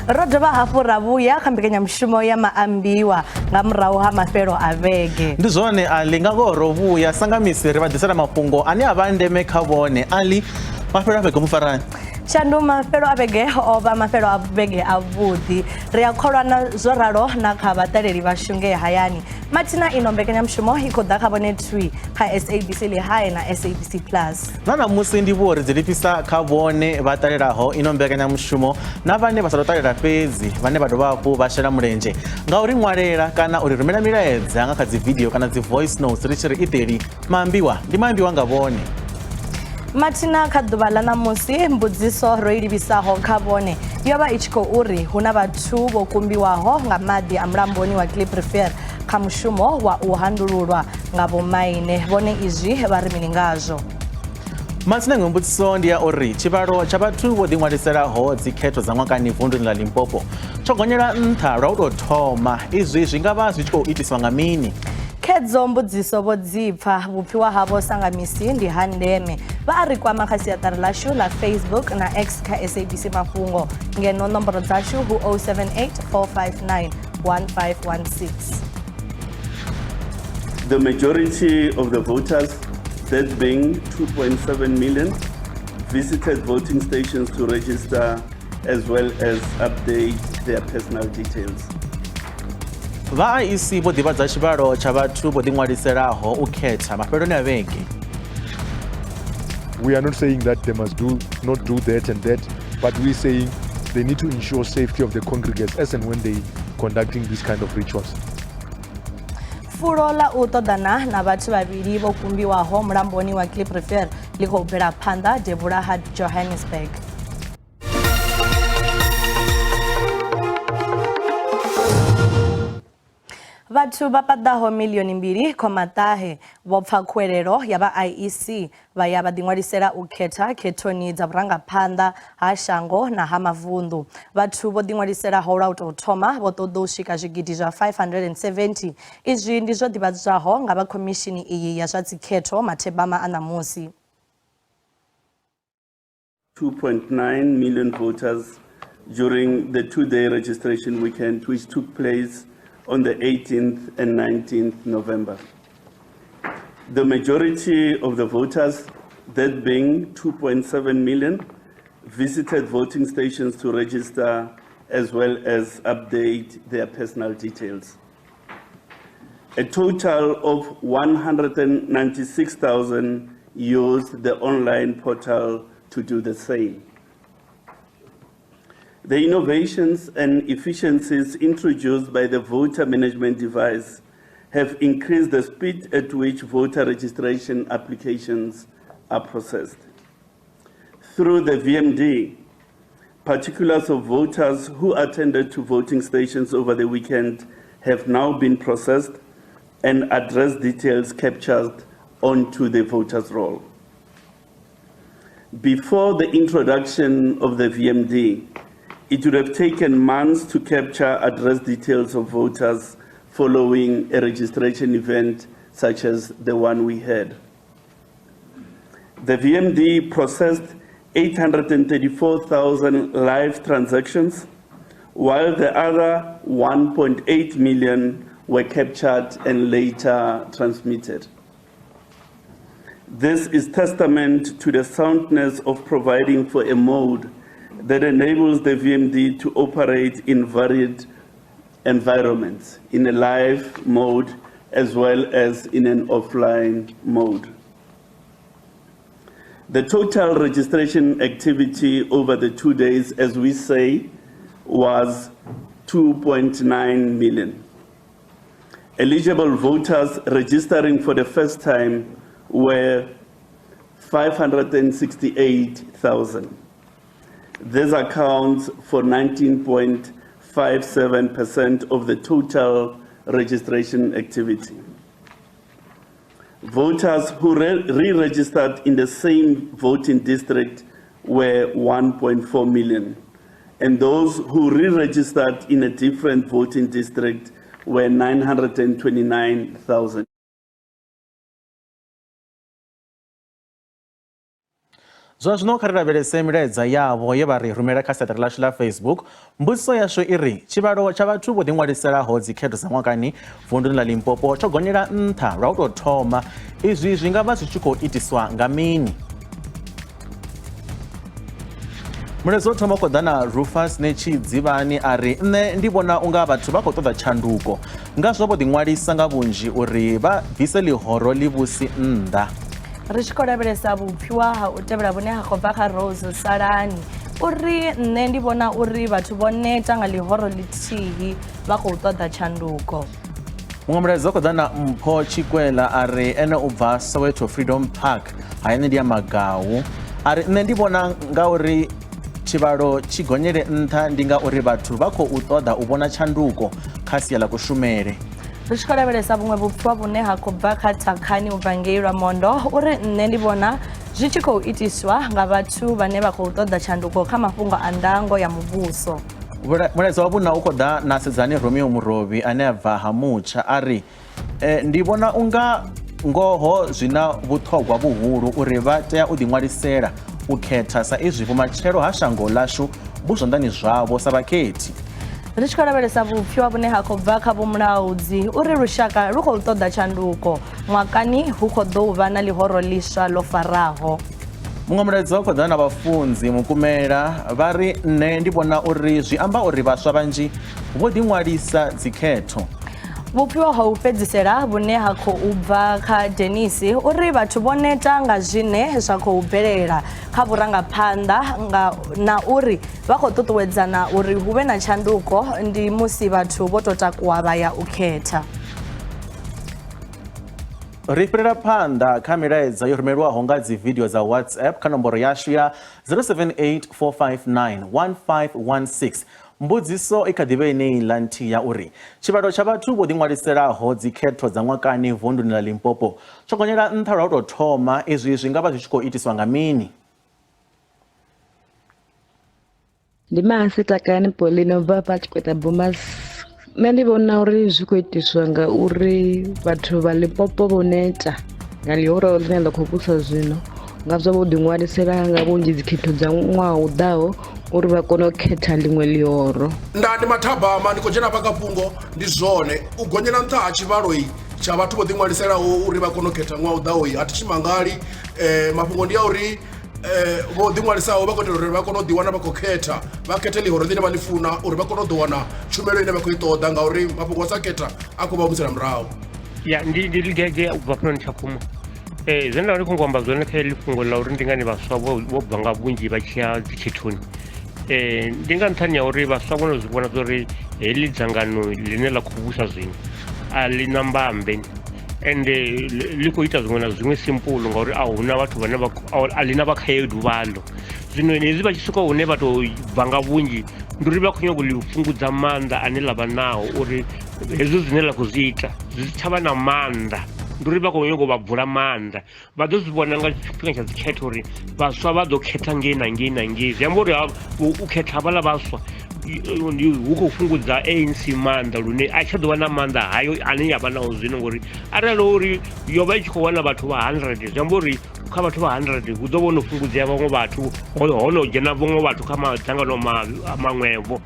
Ro dovha hafhu ra vhuya kha mbekanyamushumo ya maambiwa nga murahu ha mafhelo a vhege. Ndi zwone Ali, nga ngoho ro vhuya sa nga misi ri vha ḓisela mafhungo ane a vha ndeme kha vhone. Ali, mafhelo a vhege mufarani? Tshandu, mafhelo a vhege o vha mafhelo a vhege avhuḓi, ri a kholwa na zwo ralo na kha vhaṱaleli vhashu ngei hayani. Mathina ino mbekanyamushumo i khou ḓa kha vhone thwi kha SABC Lehae na SABC Plus. Na ṋamusi ndivhuwo ri dzi lifhisa kha vhone vha ṱalelaho ino mbekanyamushumo na vhane vha sa tou ṱalela fhedzi, vhane vha dovha hafhu vha shela mulenzhe nga u ri ṅwalela kana u ri rumela milaedza nga kha dzi video kana dzi voice notes, ri tshi ri iṱeli maambiwa ndi maambiwa nga vhone. Mathina kha ḓuvha ḽa ṋamusi mbudziso ro i livhisaho kha vhone yo vha i tshi khou uri hu na vhathu vho kumbiwaho nga maḓi a mulamboni wa Kliprivier kha mushumo wa u handululwa nga vhomaine, vhone izwi vha ri mini ngazwo? Matsina iṅwe mbudziso ndi ya uri tshivhalo tsha vhathu vho ḓiṅwaliselaho dzikhetho dza ṅwakani vunduni ḽa Limpopo tsho gonyela nṱha lwa u tou thoma, izwi zwi nga vha zwi tshi khou itiswa nga mini? Khedzo mbudziso vho dzipfa vhupfiwa havho sa nga misi ndi ha ndeme. Vha a ri kwama kha siaṱari ḽashu ḽa Facebook na X kha SABC Mafhungo, ngeno nomboro dzashu hu 078 459 1516. The majority of the voters, that being 2.7 million, visited voting stations to register as well as update their personal details. Vha IEC vho ḓivhadza tshivhalo tsha vhathu vho ḓiṅwaliselaho u khetha mafheloni a vhege. We are not saying that they must do not do that and that, but we're saying they need to ensure safety of the congregants as and when they conducting this kind of rituals. Fulo ḽa u ṱoḓana na vhathu vhavhili vho kumbiwaho mulamboni wa Kliprivier ḽi khou bvela phanḓa devhula ha Johannesburg. Vhathu vha paḓaho 2.9 milioni vho pfa khuwelelo ya vha IEC vha ya vha ḓiṅwalisela u khetha khethoni dza vhurangaphanḓa ha shango na ha mavunḓu. Vhathu vho ḓiṅwaliselaho lwa u tou thoma vho ṱoḓou swika zwigidi zwa 570. Izwi ndi zwo ḓivhadzwaho nga vha khomishini iyi ya zwa dzikhetho mathebama a ṋamusi. 2.9 million voters during the 2-day registration weekend, which took place on the 18th and 19th November. The majority of the voters, that being 2.7 million, visited voting stations to register as well as update their personal details. A total of 196,000 used the online portal to do the same. The innovations and efficiencies introduced by the voter management device have increased the speed at which voter registration applications are processed. Through the VMD, particulars of voters who attended to voting stations over the weekend have now been processed and address details captured onto the voters' roll. Before the introduction of the VMD, it would have taken months to capture address details of voters following a registration event such as the one we had. The VMD processed 834,000 live transactions, while the other 1.8 million were captured and later transmitted. This is testament to the soundness of providing for a mode that enables the VMD to operate in varied environments, in a live mode as well as in an offline mode. The total registration activity over the 2 days, as we say, was 2.9 million. Eligible voters registering for the first time were 568,000. This accounts for 19.57% of the total registration activity. Voters who re-registered in the same voting district were 1.4 million, and those who re-registered in a different voting district were 929,000. Zwa zwino kha ri lavhelese milaedza yavho ye vha ri rumela kha siaṱari ḽashu ḽa Facebook. Mbudziso yashu i ri, tshivhalo tsha vhathu vho ḓiṅwaliselaho dzikhetho dza ṅwakani vunduni ḽa Limpopo tsho gonyela nṱha lwa u tou thoma. Izwi zwi nga vha zwi tshi khou itiswa nga mini? Mulaedza wo thoma u khou ḓa na Rufus Netshidzivhani a ri, nṋe ndi vhona u nga vhathu vha khou ṱoḓa tshanduko, ngazwo vho ḓiṅwalisa nga vhunzhi uri vha bvise ḽihoro ḽivhusi nnḓa. Ri tshi khou lavhelesa vhupfiwa ha u tevhela vhune ha khou bva kha Rose Salani uri nṋe ndi vhona uri vhathu vho neta nga ḽihoro ḽithihi vha khou ṱoḓa tshanduko. Muṅwe mulaedza u khou ḓa na Mpho Tshikwela a ri ene u bva Soweto Freedom Park hayani ndi ya Magau a ri nṋe ndi vhona ngauri tshivhalo tshi gonyele nṱha ndi ngauri vhathu vha khou ṱoḓa u vhona tshanduko kha sia ḽa kushumele. Ri tshi khou lavhelesa vhuṅwe vhupfiwa vhune ha khou bva kha Thakhani u bva ngei Lwamondo uri nṋe ndi vhona zwi tshi khou itiswa nga vhathu vhane vha khou ṱoḓa tshanduko kha mafhungo a ndango ya muvhuso. Mulaedza wa vhuṋa u khou ḓa na Sedzani Romeo Murovhi ane a bva ha Mutsha a ri e, ndi vhona u nga ngoho zwi na vhuṱhogwa vhuhulu uri vha tea u ḓiṅwalisela u khetha sa izwi vhumatshelo ha shango ḽashu vhu zwanḓani zwavho sa vhakhethi. Ri tshi khou lavhelesa vhupfiwa vhune ha khou bva kha vhomulaudzi uri lushaka lu khou ṱoḓa tshanduko ṅwakani hu khou ḓou vha na ḽihoro ḽiswa ḽo faraho. Muṅwe mulaedza u khou ḓa na vhafunzi Mukumela vha ri nṋe ndi vhona uri zwi amba uri vhaswa vhanzhi vho ḓiṅwalisa dzikhetho. Vhupfiwa ha u fhedzisela vhune ha khou bva kha Dennis uri vhathu vho neta nga zwine zwa khou bvelela kha vhurangaphanḓa nga na uri vha khou ṱuṱuwedzana uri hu vhe na tshanduko ndi musi vhathu vho tou takuwa vha ya u khetha. Ri fhirela phanḓa kha milaedza yo rumelwaho nga dzi video dza WhatsApp kha nomboro yashu ya 0784591516. Mbudziso i kha ḓi vha yeneiḽa nthihi ya uri tshivhalo tsha vhathu vho ḓiṅwaliselaho dzikhetho dza ṅwakani vunduni ḽa Limpopo tsho gonyela nṱha lwa u tou thoma. Izwi zwi nga vha zwi tshi khou itiswa nga mini? Ndi Maasi Takani Pauline u bva hafha Tshikweta Bomas. Nṋe ndi vhona uri zwi khou itiswa nga uri vhathu vha Limpopo vho neta nga ḽihoro ḽine ḽa khou vhusa zwino ngazwo vho ḓiṅwalisela nga vhunzhi dzikhetho dza ṅwaha u ḓaho uri vha kone u khetha ḽiṅwe ḽihoro. Nda ndi mathabama ndi khou dzhena hafha kha fhungo ndi zwone u gonyela nṱha ha tshivhalo tsha vhathu vho ḓiṅwaliselaho uri vha kone u khetha ṅwaha u ḓaho a thi tshi mangali mafhungo ndi a uri vho ḓiṅwalisaho vha khou itela uri vha kone u ḓiwana vha khou khetha vha khethe ḽihoro ḽine vha ḽi funa uri vha kone u ḓo wana tshumelo ine vha khou i ṱoḓa ngauri mafhungo a sa khetha a khou vha humisela murahu. Ya ndi ndi ligege u bva fhano Tshakhuma ee zwine nda vha ndi khou amba zwone kha heḽi fhungo ḽa uri ndi ngani vhaswa vho bva nga vhunzhi vha tshi ya dzikhethoni ndi nga nṱhani ha uri vhaswa vho no zwi vhona zwa uri heḽi dzangano ḽine ḽa khou vhusa zwino a ḽi na mbambe ende ḽi khou ita zwiṅwe na zwiṅwe simple ngauri a huna vhathu vhane vha a ḽi na vhakhaedu vhaḽo zwino hezwi vha tshi swika hune vha tou bva nga vhunzhi ndi uri vha khou nyanga u ḽi fhungudza maanḓa ane ḽa vha nao uri hezwi zwine ḽa khou zwi ita zwi si tshavha na maanḓa ndi uri vha khou nyanga u vha bvula maanḓa vha ḓo zwi vhona nga tshifhinga tsha dzikhetho uri vhaswa vha ḓo khetha ngei na ngei na ngei zwi amba uri u khetha havhaḽa vhaswa hu khou fhungudza ANC maanḓa lune a tsha ḓo vha na maanḓa hayo ane ya vha nao zwino ngori arali uri yo vha i tshi khou wana vhathu vha 100 zwi amba uri kha vhathu vha 100 hu ḓo vha no fhungudzea vhaṅwe vhathu ho no dzhena vhaṅwe vhathu kha madzangano maṅwevho.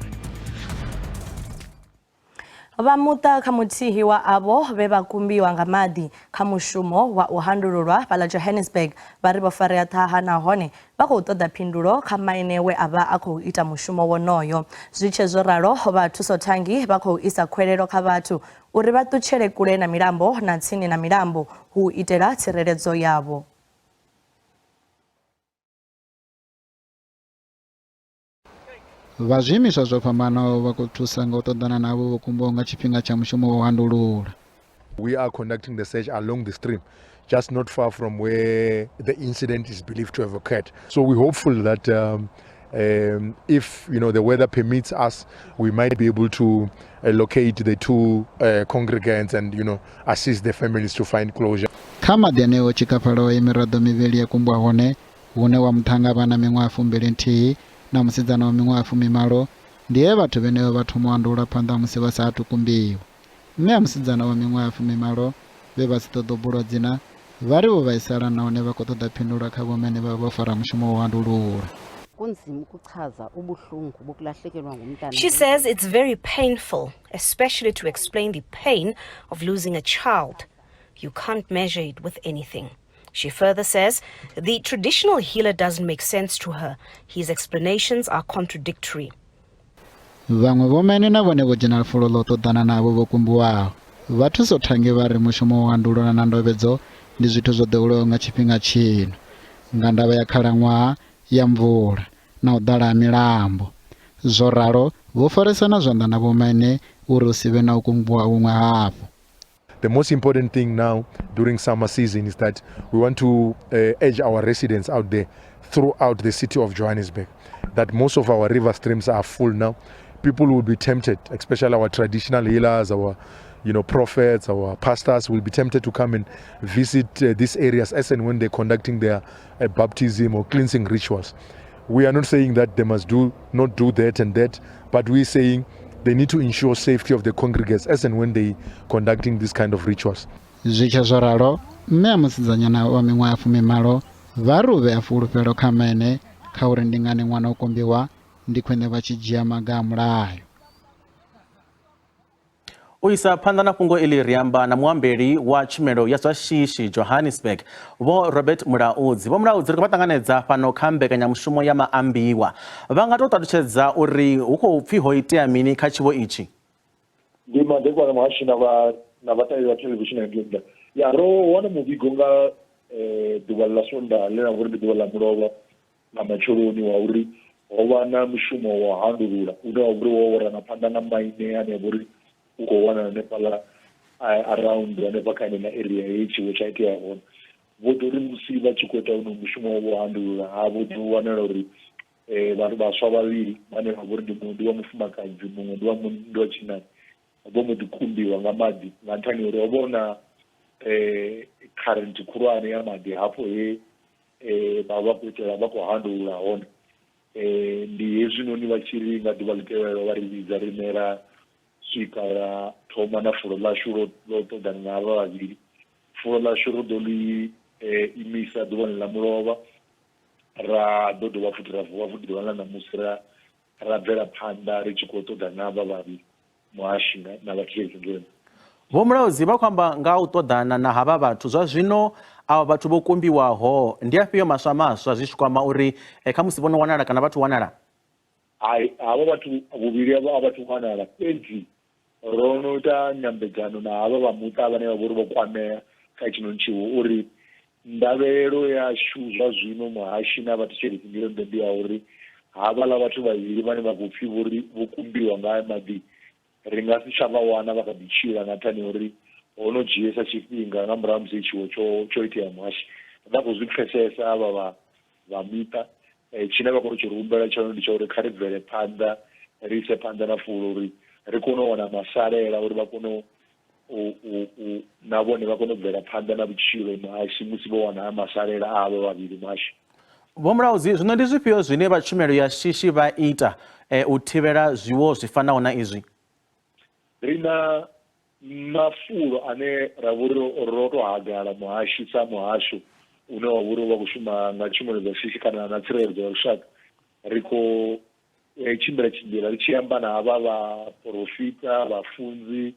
Vha muṱa kha muthihi wa avho vhe vha kumbiwa nga maḓi kha mushumo wa u handululwa fhaḽa Johannesburg vha ri vho farea ṱhaha nahone vha khou ṱoḓa phindulo kha maine we a vha a khou ita mushumo wonoyo. Zwi tshe zwo ralo, vha thusothangi vha khou isa khwelelo kha vhathu uri vha ṱutshele kule na milambo na tsini na milambo hu u itela tsireledzo yavho. Vha zwiimiswa zwo fhambanaho vha khou thusa nga u ṱoḓana na avho vho kumbaho nga tshifhinga tsha mushumo wa u handulula. We are conducting the search along the stream, just not far from where the incident is believed to have occurred. So we're hopeful that if the weather permits us, we might be able to locate the two congregants and assist the families to find closure. Kha maḓi aneo o tshikafhalaho he miraḓo mivhili ya kumbwa hone, hune wa muṱhannga a vha na miṅwaha 21 na musidzana wa miṅwaha 18, ndi he vhathu vhenevho vha thoma u handulula phanḓa ha musi vha sa athu kumbiwa. Mme a musidzana wa miṅwaha 18, vhe vha si ṱoḓe u bulwa dzina, Vha ri vho vhaisala nahone vha khou ṱoḓa phindulo kha vhomaine vhavho vho fara mushumo wa u handulula. Kunzima ukuchaza ubuhlungu bokulahlekelwa ngumntana. She says it's very painful, especially to explain the pain of losing a child. You can't measure it with anything. She further says the traditional healer doesn't make sense to her. His explanations are contradictory. Vhaṅwe vhomaine na vhone vho dzhena fulo ḽa u ṱoḓana na avho vho kumbiwaho. Vha thuso thangi vha ri mushumo wa u handulula na ndovhedzo ndi zwithu zwo ḓoweleaho nga tshifhinga tshino nga ndavha ya khalaṅwaha ya mvula na u ḓala ha milambo. Zwo ralo, vho farisana zwanḓa na vhomaine uri hu si vhe na u kumbiwa huṅwe hafhu. The most important thing now during summer season is that we want to urge our residents out there throughout the city of Johannesburg that most of our river streams are full now. People will be tempted, especially our traditional healers, our prophets, our pastors will be tempted to come and visit these areas as and when they're conducting their baptism or cleansing rituals. We are not saying that they must do not do that and that, but we're saying they need to ensure safety of the congregants as and when they conducting this kind of rituals. Zwi tshe zwo ralo, mme a musidzanyana wa miṅwaha ya fumimalo vha ri u vhea fulufhelo kha maine kha uri ndi ngani ṅwana o kumbiwa ndi khwine vha tshi dzhia maga a mulayo. U isa phanḓa na fhungo iḽi ri amba na muambeli wa tshumelo ya zwa shishi Johannesburg Vho Robert Mulaudzi. Vho Mulaudzi, ri khou vha ṱanganedza fhano kha mbekanyamushumo ya maambiwa. Vha nga tou ṱalutshedza uri hu khou pfi ho itea mini kha tshiwo itshi? Ndi madekwana muhashi na vha na vhaṱaleli vha thelevishini ya Ngenda. Ya ro wana muvhigo nga ḓuvha ḽa Swondaha ḽe ḽa vha uri ndi ḓuvha ḽa mulovha nga matsheloni wa uri ho vha na mushumo wa u handulula une wa vha uri wo ranga phanḓa nga maine ane a vha uri u khou wanala hanefhaḽa around hanefha kha heneiḽa area ye tshiwo tsha itea hone. Vho ḓo ri musi vha tshi khou ita honoyu mushumo wa u handulula ha vho ḓo wanala uri vhathu vhaswa vhavhili vhane vha vha uri ndi muṅwe ndi wa mufumakadzi muṅwe ndi wa ndi wa tshinnani vho mbo ḓi kumbiwa nga maḓi nga nṱhani ha uri ho vha hu na current khulwane ya maḓi hafho he vha vha khou itela vha khou handulula hone. Ndi hezwinoni vha tshi ri nga ḓuvha ḽi tevhelaho vha ri vhidza riṋe ra swika ra thoma na fulo ḽashu ḽo ḽo ṱoḓana na havha vhavhili. Fulo ḽashu ro ḓo ḽi imisa ḓuvhani ḽa mulovha ra ḓo dovha futhi ra vuwa futhi ḓuvha ḽa ṋamusi ra ra bvela phanḓa ri tshi khou ṱoḓana na havha vhavhili muhashi na vhathetshelesi ngeno. Vho Mulaudzi vha khou amba nga u ṱoḓana na havha vhathu. Zwa zwino avha vhathu vho kumbiwaho ndi afhio maswa maswa zwi tshi kwama uri khamusi vho no wanala kana vha thu wanala? Hai, havha vhathu vhuvhili havho a vha thu wanala, fhedzi ro no ita nyambedzano na havha vha muṱa vhane vha vha uri vho kwamea kha hetshinoni tshiwo uri ndavhelelo yashu zwa zwino muhashi na vhathetshelesi ngilonde ndi ya uri havhaḽa vhathu vhavhili vhane vha khou pfi vho ri vho kumbiwa nga haya maḓi ri nga si tsha vha wana vha kha ḓi tshila nga nṱhani ha uri ho no dzhiesa tshifhinga nga murahu ha musi tshiwo tsho tsho itea muhashi. Vha khou zwi pfesesa havha vha vha miṱa. Tshine vha khou tou tshi ri humbela tshone ndi tsha uri kha ri bvele phanḓa ri ise phanḓa na fulo uri ri kone u wana masalela uri vha kone u, u, u, na vhone vha kone u bvela phanḓa na vhutshilo muhashi musi vho wana haya masalela a havha vhavhili muhashi. Vho Mulaudzi, zwino ndi zwifhio zwine vha tshumelo ya shishi vha ita u thivhela zwiwo zwi fanaho na izwi? Ri na mafulo ane ra vha uri ro tou hagala muhashi sa muhasho une wa vha uri u vha khou shuma nga tshumelo dza shishi kana na tsireledzo ya lushaka. Ri khou tshimbila tshimbila ri tshi amba na havha vhaporofita, vhafunzi,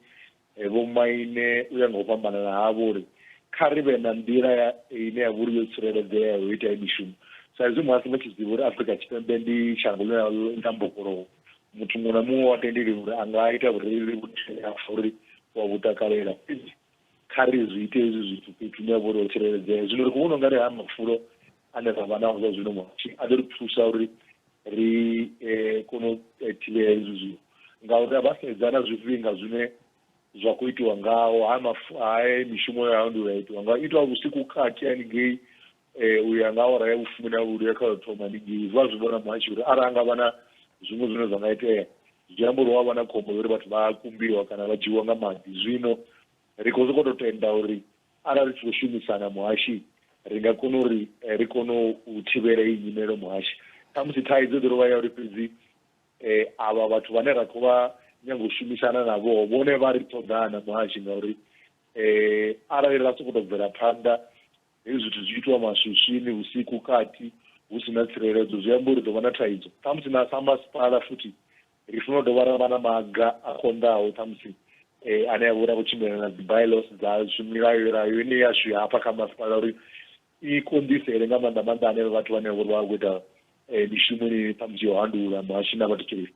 vhomaine u ya nga u fhambanana havho uri kha ri vhe na nḓila ya ine ya vha uri yo tsireledzea ya u ita heyi mishumo. Sa izwi muhasi vha tshi zwi ḓivha uri Afrika Tshipembe ndi shango ḽine ḽa mbofholowo, muthu muṅwe na muṅwe wa tendeliwa uri a nga ita vhurereli vhune a pfa uri wa vhu takalela, fhedzi kha ri zwi ite hezwi zwithu fhethu hune ha vha uri ho tsireledzea. Zwino ri khou vhona ungari haya mafulo ane ra vha nao zwa zwino muhashi a ḓo ri thusa uri ri kone u thivhela hezwi zwithu ngauri vha sedza na zwifhinga zwine zwa khou itiwa ngaho ha mishumo ya ndi ya itiwa ngaho itiwa vhusiku kati haningei u ya nga awara ya vhufumi na vhuvhili ya kha u thoma haningei. Vha zwi vhona muhashi uri arali ha nga vha na zwiṅwe zwine zwa nga itea zwi amba uri hu a vha na khombo ya uri vhathu vha a kumbiwa kana vha dzhiiwa nga maḓi. Zwino ri khou sokou tou tenda uri arali ri tshi khou shumisana muhashi ri nga kona uri ri kone u thivhela iyi nyimelo muhashi. Khamusi thaidzo i ḓo vha ya uri fhedzi avha vhathu vhane ra khou vha nyaga u shumisana navho vhone vha ri ṱoḓana muhashi ngauri arali ra sokou tou bvela phanḓa Hezwi zwithu zwi itiwa maswiswini, vhusiku kati, hu si na tsireledzo, zwi amba uri ḓo vha na thaidzo. Ṱhamusi na sa masipala futhi ri funa u dovha ra vha na maga a konḓaho ṱhamusi ane a vha uri a khou tshimbilelana na dzi bylaws dzashu, milayo layo ine yashu ya hafha kha masipala uri i konḓisele nga maanḓa maanḓa hanevha vhathu vhane vha vha uri vha khou ita mishumo ine ṱhamusi yo handulula muhashi na vhathetshelesi.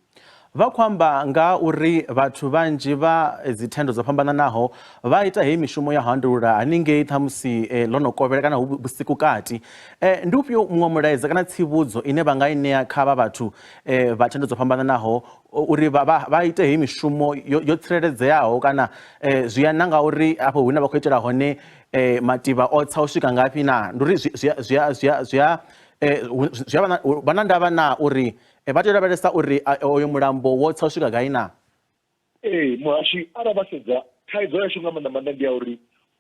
Vha khou amba nga uri vhathu vhanzhi vha dzithendo dzo fhambananaho vha ita heyi mishumo ya handulula haningei ṱhamusi ḽo no kovhela kana hu vhusiku kati. Ndi ufhio muṅwe mulaedza kana tsivhudzo ine vha nga i ṋea kha vha vhathu vha thendo dzo fhambananaho uri vha ite heyi mishumo yo tsireledzeaho kana zwi ya na nga uri afho hune vha khou itela hone mativha o tsa u swika ngafhi naa? Ndi uri zwi a zwi a vha na ndavha naa uri vha tea u lavhelesa uri oyo mulambo wo tsa u swika gai naa? Ee, muhashi arali vha sedza thaidzo yashu nga maanḓa maanḓa ndi ya uri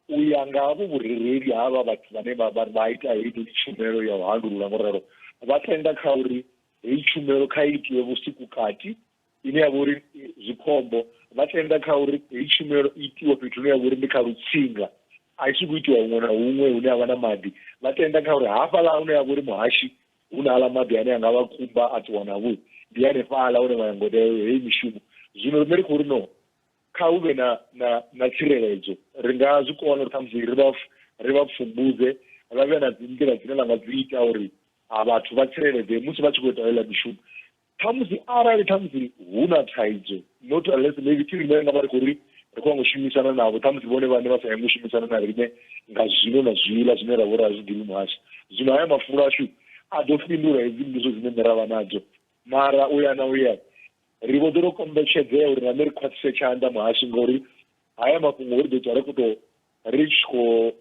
u ya nga havho vhurereli havha vhathu vhane vha ita heinoni tshumelo ya u handulula ngo ralo vha tenda kha uri heyi tshumelo kha itiwe vhusiku kati ine ya vha uri zwi khombo. Vha tenda kha uri heyi tshumelo i itiwe fhethu hune ya vha uri ndi kha lutsinga a i sokou itiwa huṅwe na huṅwe hune ha vha na maḓi. Vha tenda kha uri hafhaḽa hune ha vha uri muhashi hu na aḽa maḓi ane a nga vha kumba a ṱuwa navho ndi hanefhaḽa hune vha ngo tea heyi mishumo. Zwino riṋe ri khou ri no kha hu vhe na na na tsireledzo ri nga zwi kona uri ṱhamusi ri vha ri vha pfumbudze vha vhe na dzi nḓila dzine vha nga dzi ita uri a vhathu vha tsireledzee musi vha tshi khou ita heiḽa mishumo. Ṱhamusi arali ṱhamusi hu na thaidzo not unless maybe thi riṋe ri nga vha ri khou ri ri khou nyanga u shumisana navho ṱhamusi vhone vhaṋe vha sa nyange u shumisana na riṋe nga zwino na zwiḽa zwine ra vha uri a zwi ḓivhi muhasho. Zwino haya mafulo ashu a ḓo fhindula hedzi mbudziso dzine nṋe ra vha nadzo mara u ya na u ya ri vho ḓo tou kombetshedzea uri na nṋe ri khwaṱhise tshanḓa muhashi ngori haya mafhungo ri ḓo ṱwa ri khou tou ri tshi khou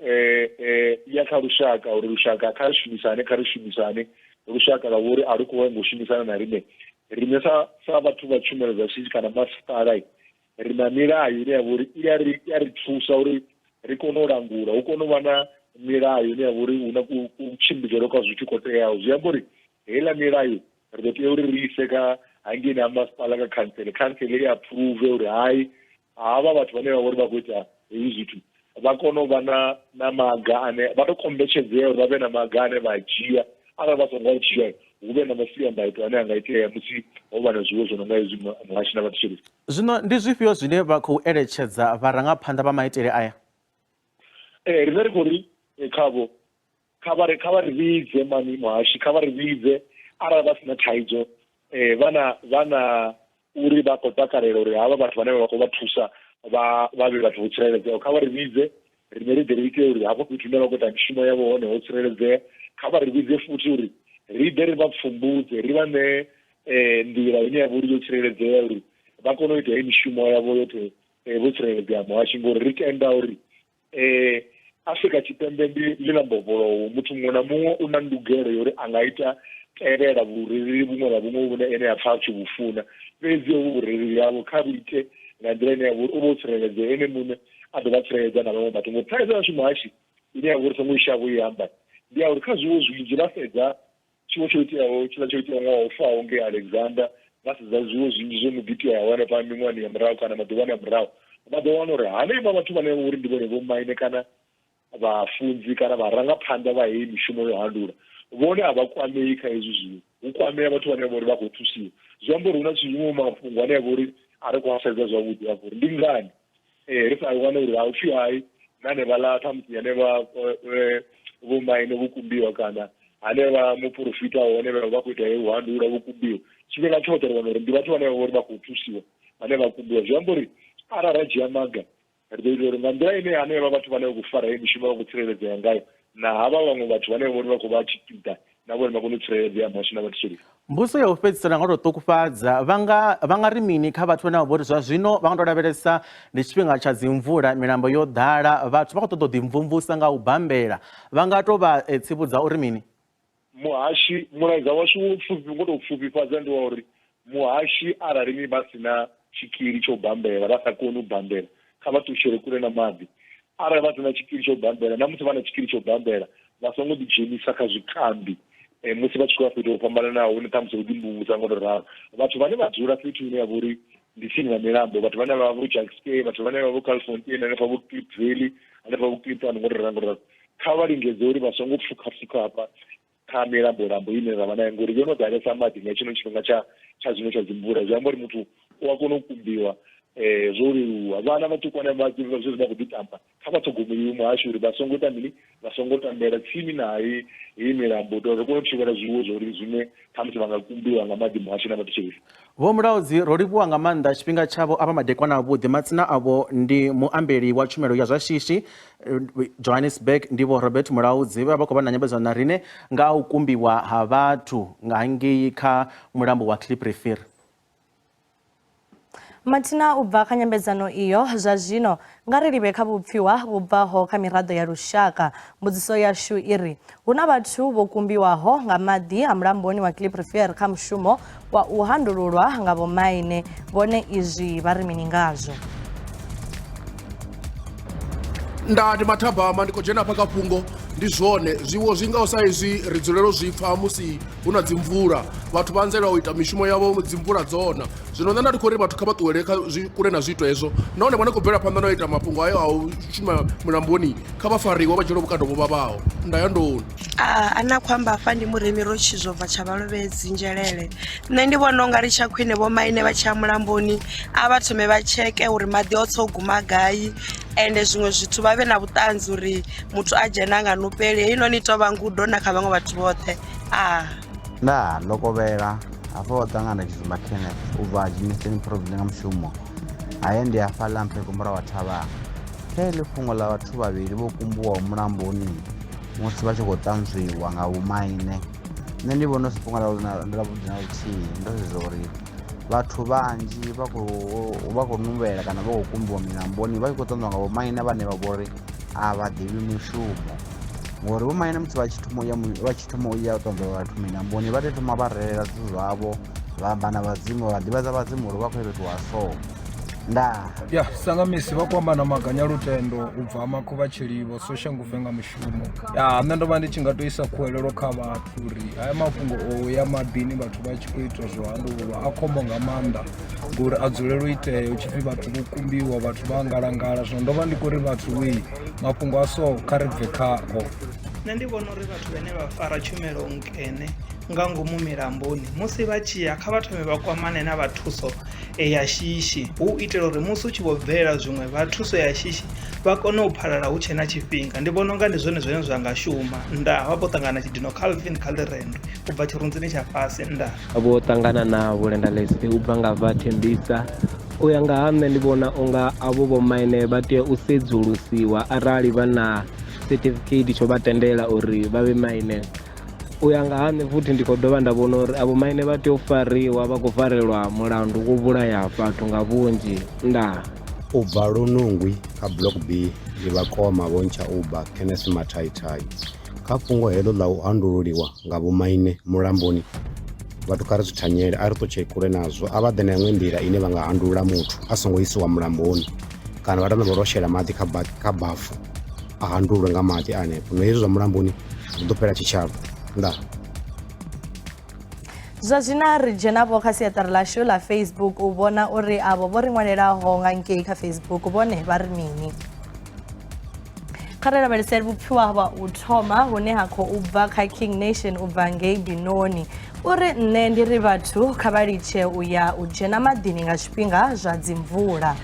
ya kha lushaka uri lushaka kha ri shumisane kha ri shumisane lushaka lwa vhori a lu khou ngo shumisana na riṋe riṋe sa sa vhathu vha tshumelo dza shishi kana masipala ri na milayo ine ya vha uri i a ri i a ri thusa uri ri kone u langula hu kone u vha na milayo ine ya vha uri hu na kutshimbidzele kwa zwithu ko teaho zwi amba uri heiḽa milayo ri ḓo tea uri ri ise kha hangeini ha masipala kha khantsele khantsele i approve uri hai havha vhathu vhane vha vhori vha khou ita hezwi zwithu vha kone u vha na na maga ane vha to kombetshedzea uri vha vhe na maga ane vha dzhia arali vha songo a dzhia hu vhe na masiandaitwa ane a nga itea musi ho vha na zwiwo zwo no nga hezwi muhashi na vhathetshelesi. Zwino ndi zwifhio zwine vha khou eletshedza vharangaphanḓa vha maitele aya? Ee, riṋe ri khou ri khavho kha vha ri kha vha ri vhidze mani muhashi kha vha ri vhidze arali vha si na thaidzo vha na vha na uri vha khou takalela uri havha vhathu vhane vha khou vha thusa vha vha vhe vhathu vho tsireledzeaho kha vha ri vhidze riṋe ri ḓe ri ite uri hafho fhethu hune vha khou ita mishumo yavho hone ho tsireledzea kha vha ri vhidze futhi uri ri ḓe ri vha pfumbudze ri vha ṋee nḓila ine ya vha uri yo tsireledzea uri vha kone u ita heyi mishumo yavho yoṱhe vho tsireledzea muhashi ngori ri tenda uri Afrika Tshipembe ndi ḽi na mbofholowo muthu muṅwe na muṅwe u na ndugelo ya uri a nga ita tevhela vhurereli vhuṅwe na vhuṅwe vhune ene a pfha a tshi vhu funa fhedzi hovhu vhurereli havho kha vhu ite nga nḓila ine ya vha uri u vha o tsireledzea ene muṋe a dovha a tsireledza na vhaṅwe vhathu ngori thaidzo yashu muhashi ine ya vha uri songo i shavha u i amba ndi ya uri kha zwiwo zwinzhi vha sedza Tshiwo tsho iteaho tshiḽa tsho iteaho ṅwaha wo faho ngei Alexander, vha sedza zwiwo zwinzhi zwo no ḓi iteaho hanefha miṅwahani ya murahu kana maḓuvhani a murahu, vha ḓo wana uri hanevha vhathu vhane vha uri ndi vhone vhomaine kana vhafunzi kana vharangaphanḓa vha heyi mishumo yo handula, vhone a vha kwamei kha hezwi zwiwo. Hu kwamea vhathu vhane vha uri vha khou thusiwa. Zwi amba uri hu na zwiṅwe mafhungo ane a vha uri a ri khou a sedza zwavhuḓi afho uri ndi ngani Ee, ri sa wane uri ha upfhi hai na hanevhaḽa ṱhamusi hanevha vhomaine vho kumbiwa kana hanevha muporofita hone vha vha khou ita u handula vho kumbiwa tshifhinga tshoṱhe ri wana uri ndi vhathu vhane vha vha uri vha khou thusiwa vhane vha kumbiwa zwi amba uri arali ra dzhia maga ri ḓo ita uri nga nḓila ine hanevha vhathu vhane vha khou fara heyi mishumo vha khou tsireledzea ngayo na havha vhaṅwe vhathu vhane vha vha uri vha khou vha tshipiḓa na vhone vha kone u tsireledzea muhasho na vhathetshelesi. Mbudziso ya u fhedzisela nga u tou ṱukufhadza, vha nga vha nga ri mini kha vhathu vhane vha vha uri zwa zwino vha nga tou lavhelesa ndi tshifhinga tsha dzimvula, milambo yo ḓala, vhathu vha khou ṱoḓa u ḓimvumvusa nga u bambela, vha nga tou vha tsivhudza uri mini? Muhashi, mulaedza washu wo pfufhi ngo tou pfufhifhadza ndi wa uri muhashi arali ni vha si na tshikili tsha u bambela, vha sa koni u bambela, kha vha ṱutshele kule na maḓi. Arali vha si na tshikili tsha u bambela, na musi vha na tshikili tsha u bambela, vha songo ḓidzhenisa kha zwikambi musi vha tshi khou ya fhethu ho fhambananaho hune ṱhamusi ho ḓimvumvusa ngo tou ralo. Vhathu vhane vha dzula fhethu hune ya vha uri ndi tsini na milambo, vhathu vhane vha vha vho Jukskei, vhathu vhane vha vha vho Kaalfontein, hanefha vho Klip Valley, hanefha vho Kliptown ngo tou ralo ngo tou ralo. Kha vha lingedze uri vha songo pfukha pfukha hafha kha milambolambo ine ra vha nayo ngori yo no ḓalesa maḓi nga tshino tshifhinga tsha tsha zwino tsha dzimvula zwi amba uri muthu u a kona u kumbiwa um zwo leluwa vhana vhaṱukwana vha zwezwi vha khou ḓi tamba kha vha ṱhogomeliwe muhasho uri vha songo ita mini vha songo tambela tsini na heyi heyi milambo u itela uri ri kone u thivhela zwiwo zwa uri zwine khamusi vha nga kumbiwa nga maḓi muhasho na vhathetshelesi Vho Mulaudzi, ro livhuwa nga maanḓa tshifhinga tshavho avha madekwana avhuḓi. Matsina avho ndi muambeli wa tshumelo ya zwa shishi Johannesburg, ndi Vho Robert Mulaudzi vhe vha khou vha na nyambedzano na rine nga ha u kumbiwa ha vhathu nga ngei kha mulambo wa Kliprivier. Mathina u bva kha nyambedzano iyo zwa zwino nga ri livhe kha vhupfiwa vhu bvaho kha miraḓo ya lushaka. Mbudziso yashu i ri, hu na vhathu vho kumbiwaho nga maḓi a mulamboni wa Kliprivier kha mushumo wa u handululwa nga vhomaine, vhone izwi vha ri mini ngazwo? Nda ndi mathabama ndi khou dzhena hafha kha fhungo ndi zwone zwiwo zwi ngaho sa izwi ri dzulela u zwi pfa musi hu na dzimvula vhathu vha anzela u ita mishumo yavho dzimvula dzona zwino nṋe nda ndi khou ri vhathu kha vha ṱuwele kha zwi kule na zwiito hezwo nahone vha no khou bvela phanḓa na u ita mafhungo ayo a u shuma mulamboni kha vha fariwe vha dzhielwe vhukando vho vhavhaho nda ya ndoni A na khou amba hafha ndi muremi ro tshizwo bva tsha vhalovhedzi nzhelele nṋe ndi vhona ungari tsha khwine vho maine vha tshi ya mulamboni a vha thome vha tsheke uri maḓi o tsa u guma gai ende zwiṅwe zwithu vha vhe na vhuṱanzi uri muthu a dzhena nga nupeli heinoni i tou vha ngudo na kha vhaṅwe vhathu vhoṱhe a Ndaa ḽo kovhela hafha ho ṱangana Tshizumba Kenneth u bva Germiston Province nga mushumo haye ndi hafhaḽa Mpheko murahu ha thavhana kha heḽi fhungo ḽa vhathu vhavhili vho kumbuwaho mulamboni musi vha tshi khou ṱanzwiwa nga vhomaine nṋe ndi vhona si fhungo ḽavhuḓi na luthihi ndo sedza uri vhathu vhanzhi vha khou vha khou nuvhela kana vha khou kumbiwa milamboni vha tshi khou ṱanzwa nga vhomaine vhane vha vhori a vha ḓivhi mushumo ngori vhomaine musi vha tshi thoma uya vha tshi thoma uya u ṱanzwa vhathu milamboni vha tea u thoma vha relela zwithu zwavho vha amba na vhadzimu vha ḓivhadza vhadzimu uri vha khou ya fhethu ha so ndaa ya sanga misi vha khou amba na maganya lutendo u bva makhuvha tshilivho soshanguve nga mushumo ya nṋe ndo vha ndi tshi nga to isa khuwelelo kha vhathu uri haya mafhungo o ya maḓini vhathu vha tshi khou ita zwo handululwa a khombo nga maanḓa ngori a dzulela u itea hu tshipfi vhathu vho kumbiwa vhathu vha ngalangala zwino ndo vha ndi khou ri vhathu wei mafhungo a so kha ri bve khao Nṋe ndi vhona uri vhathu vhane vha fara tshumelo nkene nga ngomu milamboni musi vha tshi ya kha vha thome vha kwamane na vha thuso ya shishi hu u itela uri musi hu tshi vho bvelela zwiṅwe vha thuso ya shishi vha kone u phalala hu tshe na tshifhinga ndi vhona unga ndi zwone zwine zwa nga shuma ndaa vha vho ṱangana tshidino Calvin kha ḽirendwe u bva tshirunzini tsha fhasi ndaa. Vho ṱangana na Vhulenda Leslie u bva nga hafha Thembisa. U ya nga ha nṋe ndi vhona unga avho vhomaine vha tea u sedzulusiwa arali vha na certificate tsho vha tendela uri vha vhe maine. U ya nga ha nṋe futhi ndi khou dovha nda vhona uri avho maine vha tea u fariwa vha khou farelwa mulandu wo vhulaya vhathu nga vhunzhi ndaa. U bva Lunungwi kha Block B ndi vhakoma Vho Ntshauba Kenneth Mathaithai. Kha fhungo heḽo ḽa u handululiwa nga vhomaine mulamboni, vhathu kha ri zwi thanyele, a ri ṱutshele kule nazwo. A vha ḓe na iṅwe nḓila ine vha nga handulula muthu a songo isiwa mulamboni kana vha tou namba vha shela maḓi kha bafu a handululwe nga maḓi a hanefho. Zwino hezwi zwa mulamboni zwi ḓo fhela tshitshavha. Ndaa. Zwa zwino ri dzhenavho kha siaṱari ḽashu ḽa Facebook u vhona uri avho vho ri ṅwalelaho nga ngei kha Facebook vhone vha ri mini. Kha ri lavhelese vhupfiwa ha u thoma hune ha khou bva kha King Nation u bva ngei Binoni. Uri nṋe ndi ri vhathu kha vha litshe u ya u dzhena maḓini nga zwifhinga zwa dzimvula.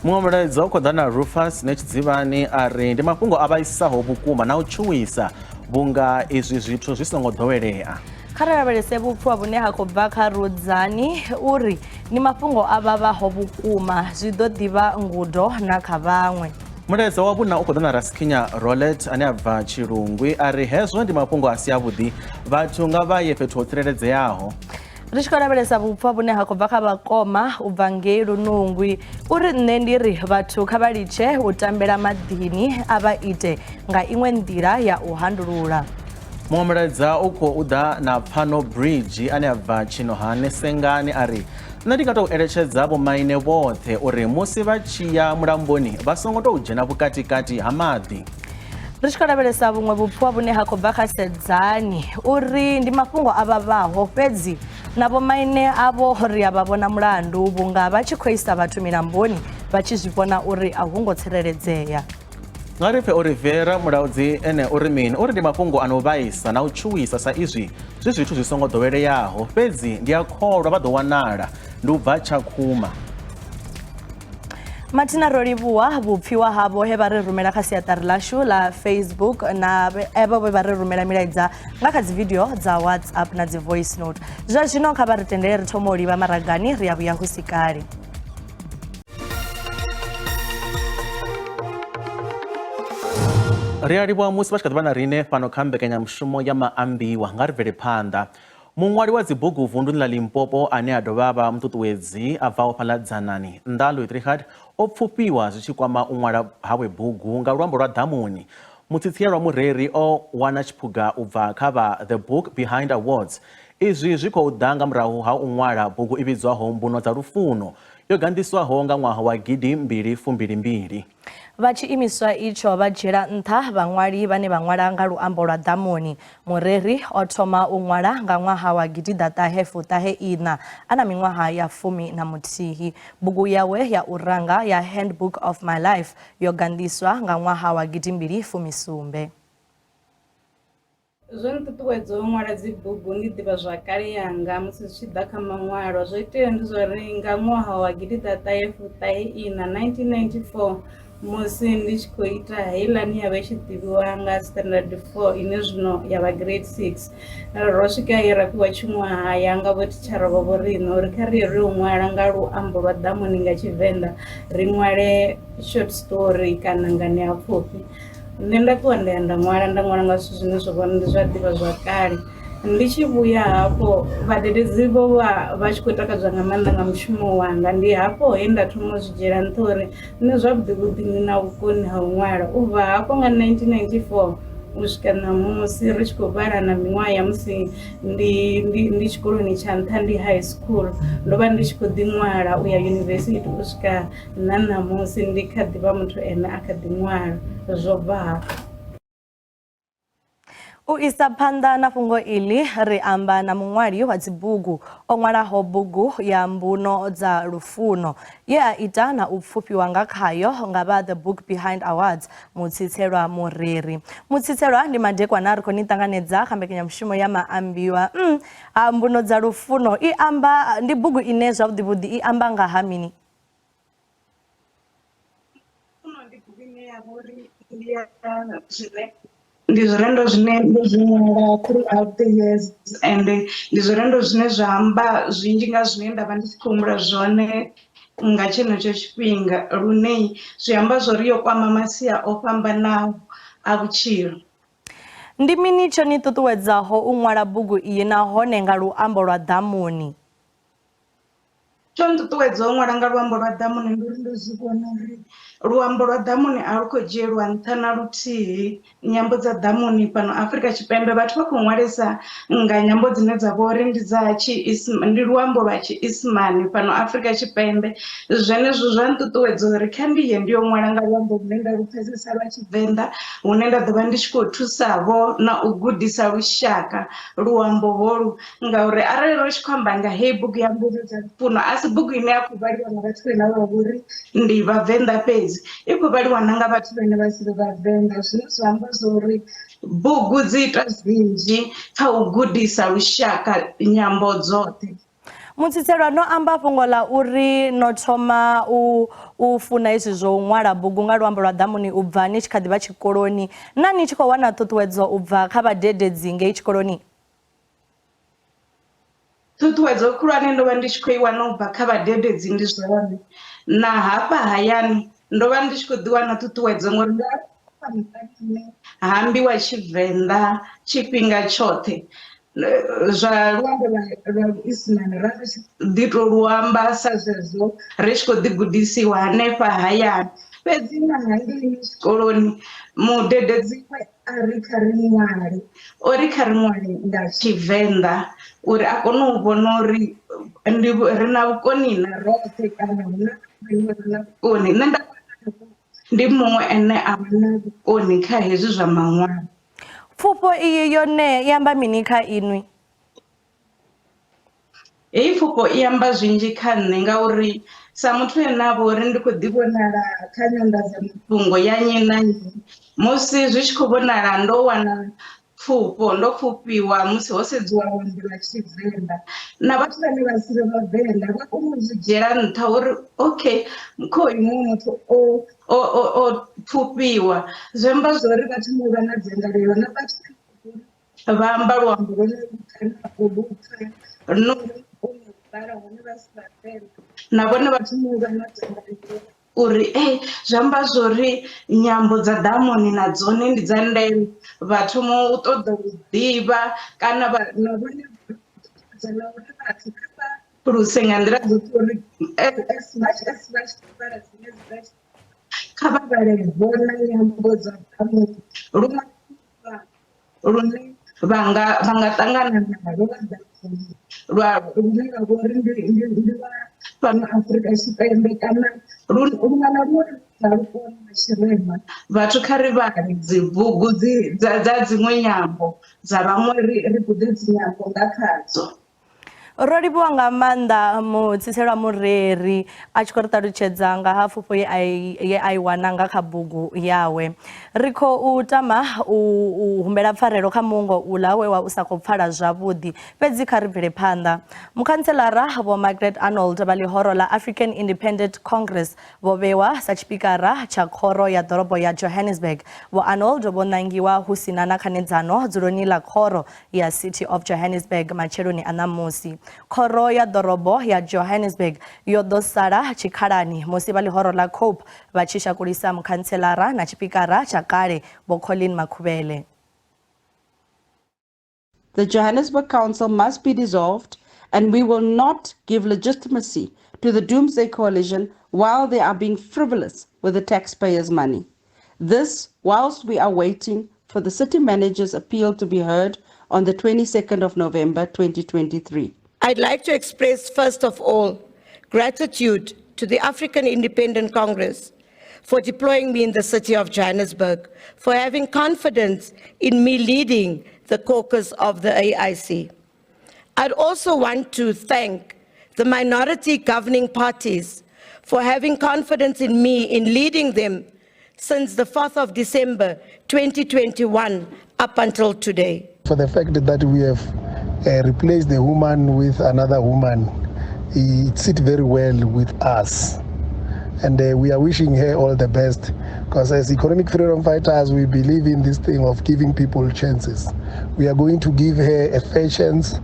Muṅwe mulaedza u khou ḓa na Rufus Netshidzivhani a ri ndi mafhungo a vhaisaho vhukuma na u tshuwisa vhunga izwi zwithu zwi songo ḓowelea. Kha ri lavhelese vhupfiwa vhune ha khou bva kha Rudzani uri ndi mafhungo a vhavhaho vhukuma zwi ḓo ḓivha ngudo na kha vhaṅwe. Mulaedza wa vhuna u khou ḓa na Rasikhinya Rolet ane a bva Tshilungwi a ri hezwo ndi mafhungo a si avhuḓi vhathu nga vha ye fhethu ho tsireledzeaho. Ri tshi khou lavhelesa vhupfa vhune ha khou bva kha vhakoma u bva ngei Lunungwi uri nṋe ndi ri vhathu kha vha litshe u tambela maḓini a vha ite nga iṅwe nḓila ya u handulula. Muṅwe mulaedza u khou ḓa na Pfano Bridge ane a bva Tshinohane Sengani a ri nṋe ndi nga tou eletshedza vhomaine vhoṱhe uri musi vha tshi ya mulamboni vha songo tou dzhena vhukatikati ha maḓi. Ri tshi khou lavhelesa vhuṅwe vhupfiwa vhune ha khou bva kha Sedzani uri ndi mafhungo a vhavhaho fhedzi na vhomaine avho ri a vha vhona mulandu vhunga vha tshi khou isa vhathu milamboni vha tshi zwi vhona uri a hu ngo tsireledzea. Nga ri pfe Oliveira Mulaudzi ene uri mini? Uri ndi mafhungo a no vhaisa na u tshuwisa sa izwi zwi zwithu zwi songo ḓoweleaho, fhedzi ndi a kholwa vha ḓo wanala. Ndi u bva Tshakhuma. Mathina ro livhuwa vhupfiwa havho he vha ri rumela kha siaṱari ḽashu ḽa Facebook na evho vhe vha ri rumela milaedza nga kha dzividio dza WhatsApp na dzi voice note. Zwa zwino kha vha ri tendele ri thome u livha maragani, ri a vhuya hu si kale. Ri a livhuwa musi vha tshi kha ḓi vha na riṋe fhano kha mbekanyamushumo ya maambiwa. Nga ri bvele phanḓa. Muṅwali wa dzibugu vunduni ḽa Limpopo ane a dovha a vha muṱuṱuwedzi a bvaho fhaḽa Dzanani, nnḓa Louis Trichardt, o pfufhiwa zwi tshi kwama u ṅwala hawe bugu nga luambo lwa ḓamuni. Mutsitsielwa mureri o wana tshiphuga u bva kha vha The Book Behind Awards. Izwi zwi khou ḓa nga murahu ha u ṅwala bugu i vhidzwaho Mbuno dza Lufuno, yo ganḓiswaho nga ṅwaha wa 2022. Vha tshiimiswa itsho vha dzhiela nṱha vhaṅwali vhane vha ṅwala nga luambo lwa ḓamuni. Mureri o thoma u ṅwala nga ṅwaha wa gidiḓaṱahe fuṱahe iṋa a na miṅwaha ya 11. Bugu yawe ya u ranga ya Handbook of My Life yo ganḓiswa nga ṅwaha wa gidimbili fumi sumbe. Zwo nṱuṱuwedza u ṅwala dzibugu ndi ḓivhazwakale yanga musi zwi tshi ḓa kha maṅwalwa. Zwo itea ndi zwa uri nga ṅwaha wa gidiḓaṱahe fuṱahe iṋa 1994 musi ndi tshi khou ita heiḽani ya vha i tshi ḓivhiwa nga standard 4 ine zwino ya vha grade 6 ro swika he ra fhiwa tshiṅwahaya nga vho thitshara vha vho riṋe uri kha ri ye ri u ṅwala nga luambo lwa ḓamuni nga Tshivenḓa ri ṅwale short story kana nganeapfufhi. Nṋe nda ṱuwa nda ya nda ṅwala nda ṅwala nga zwithu zwine zwa vha ndi zwa ḓivha zwa kale ndi tshi vhuya hafho vhadededzi vho vha vha tshi khou takadzwa nga maanḓa nga mushumo wanga ndi hafho he nda thoma u zwi dzhiela nṱha uri nṋe zwavhuḓi vhuḓi ndi na vhukoni ha u ṅwala u bva hafho nga 1994 u swika ṋamusi ri tshi khou vhala na miṅwaha ya musi ndi ndi ndi tshikoloni tsha nṱha ndi high school ndo vha ndi tshi khou ḓi ṅwala u ya yunivesithi u swika Na ṋamusi ndi kha ḓi vha muthu ene a kha ḓi ṅwala. Zwo bva hafha. U isa phanḓa na fhungo iḽi, ri amba na muṅwali wa dzibugu o ṅwalaho bugu ya Mbuno dza Lufuno ye a ita na u pfufhiwa nga khayo nga vha The Book Behind Awards, Mutsitselwa Mureri. Mutsitselwa, ndi madekwana ri khou ni ṱanganedza kha mbekanyamushumo ya Maambiwa. Ha Mbuno dza Lufuno i amba ndi bugu ine zwavhuḓi vhuḓi i amba nga ha mini? Lufuno ndi bugu ine ya vha uri ndi ya zwine ndi zwirendo zwine ndo zwi ṅwala throughout the years ende ndi zwirendo zwine zwa amba zwinzhi nga zwine nda vha ndi tshi khou humbula zwone nga tshenetsho tshifhinga lune zwi amba zwori yo kwama masia o fhambanaho a vhutshilo. Ndi mini tsho ni ṱuṱuwedzaho u ṅwala bugu iyi nahone nga luambo lwa ḓamuni? Tsho nṱuṱuwedzaho u ṅwala nga luambo lwa ḓamuni ndi uri ndo zwi vhona uri luambo lwa ḓamuni a lu khou dzhielwa nṱha na luthihi nyambo dza ḓamuni fhano Afrika Tshipembe vhathu vha khou ṅwalesa nga nyambo dzine dza vha uri ndi dza ndi luambo lwa tshiisimane fhano Afrika Tshipembe zwenezwo zwa nṱuṱuwedza uri kha ndi ye ndi yo ṅwala nga luambo lune nda lu pfesesa lwa tshivenḓa hune nda ḓo vha ndi tshi khou thusa vho na u gudisa lushaka luambo holu. Ngauri arali ri tshi khou amba nga heyi bugu ya Mbuno dza Lufuno a si bugu ine ya khou vhaliwa nga vhathu vhane vha vha uri ndi vhavenḓa fhedzi i khou vhaliwa na nga vhathu vhane vha si vhe vhavenḓa zwine zwa amba zwori bugu dzi ita zwinzhi kha u gudisa lushaka nyambo dzoṱhe. Mutsitselwa, no amba fhungo ḽa uri no thoma u u funa izwi zwo u ṅwala bugu nga luambo lwa ḓamuni u bva ni tshi kha ḓi vha tshikoloni. Na ni tshi khou wana ṱhuṱhuwedzo u bva kha vhadededzi ngei tshikoloni? Ṱhuṱhuwedzo khulwane ndo vha ndi tshi khou i wana ubva kha vhadededzi ndi zwone na hafha hayani ndo vha ndi tshi khou ḓi wana ṱhuṱhuwedzo ngori ndo aluwa muṱani une ha ambiwa tshivenḓa tshifhinga tshoṱhe zwa luambo lwa luisimane ra ri tshi ḓi to lu amba sa zwezwo ri tshi khou ḓi gudisiwa hanefha hayani fhedzi na hangei tshikoloni mudededzi A ri kha ri ṅwale, o ri kha ri ṅwale nga Tshivenḓa uri a kone u vhona uri ndi ri na vhukoni na roṱhe kana hu na vhane vha na vhukoni. Nṋe nda ndi muṅwe ane a vha na vhukoni kha hezwi zwa maṅwalo. Pfufho iyi yone i amba mini kha inwi? Heyi pfufho i amba zwinzhi kha nṋe ngauri Sa muthu ane a vha uri ndi khou ḓi vhonala kha nyanḓadzamafhungo ya nnyi na nnyi, musi zwi tshi khou vhonala ndo wana pfufho, ndo pfufhiwa musi ho sedziwa luambo lwa Tshivenḓa na vhathu vhane vha si vhe vhavenḓa vha kona u zwi dzhiela nṱha uri okay khoyu muṅwe muthu o o o pfufhiwa zwi amba zwori vha thoma u vha na dzangalelo na vhathu vha amba luambo lwone kana u lu pfa no vhala hone vha si vhavenḓa na vhone vha thoma u vha na dzangalelo uri ee zwi amba zwori nyambo dza ḓamuni na dzone ndi dza ndeme vha thoma u ṱoḓa u ḓivha kana vha na vhone na uri vhathu kha vha phuluse nga nḓila dzoṱhe uri as much as vha tshi vhala dzine dzi kha vha vhale vhona nyambo dza ḓamuni luṅwe lune vha nga vha nga ṱangana nalo lwa ḓamuni lwa lune lwa vha uri ndi ndi ndi lwa fhano Afrika Tshipembe kana luṅwe na luṅwe nga lu kona lwa tshirema vhathu kha ri vhale dzi bugu dzi dza dza dziṅwe nyambo dza vhaṅwe ri ri gude dzinyambo nga khadzo. Ro livhuwa nga maanḓa mutsiselwa mureri a tshi khou ri ṱalutshedza nga ha pfufho ye a i, ye a i wana nga kha bugu yawe. Ri khou tama u, u humbela pfarelo kha muungo uḽa we wa u sa khou pfala zwavhuḓi, fhedzi kha ri bvele phanḓa. Mukhantselara Vho Margaret Arnold vha ḽihoro ḽa African Independent Congress vho vhewa sa tshipikara tsha khoro ya ḓorobo ya Johannesburg. Vho Arnold vho ṋangiwa hu si na na khanedzano dzuloni ḽa khoro ya City of Johannesburg matsheloni a ṋamusi. Khoro ya ḓorobo ya Johannesburg yo ḓo sala tshikhalani musi vha ḽihoro ḽa Cope vha tshi shakulisa mukhantselara na tshipikara tsha kale Vho Colleen Makhubele. The Johannesburg Council must be dissolved and we will not give legitimacy to the Doomsday Coalition while they are being frivolous with the taxpayers' money. This whilst we are waiting for the city manager's appeal to be heard on the 22nd of November 2023. I'd like to express, first of all, gratitude to the African Independent Congress for deploying me in the city of Johannesburg, for having confidence in me leading the caucus of the AIC. I'd also want to thank the minority governing parties for having confidence in me in leading them since the 4th of December 2021 up until today. For the fact that we have uh, replaced the woman with another woman, it sits very well with us. And uh, we are wishing her all the best because as economic freedom fighters, we believe in this thing of giving people chances. We are going to give her a fair chance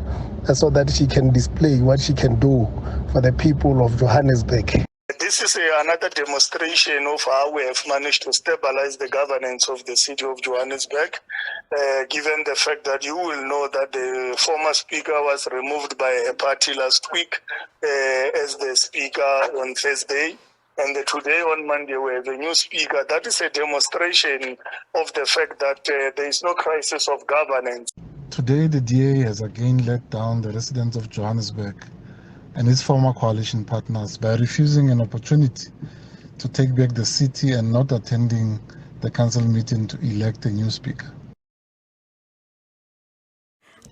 uh, so that she can display what she can do for the people of Johannesburg. This is a, another demonstration of how we have managed to stabilize the governance of the city of Johannesburg, uh, given the fact that you will know that the former speaker was removed by a party last week uh, as the speaker on Thursday. And today on Monday, we have a new speaker. That is a demonstration of the fact that uh, there is no crisis of governance. Today, the DA has again let down the residents of Johannesburg and its former coalition partners by refusing an opportunity to take back the city and not attending the council meeting to elect a new speaker.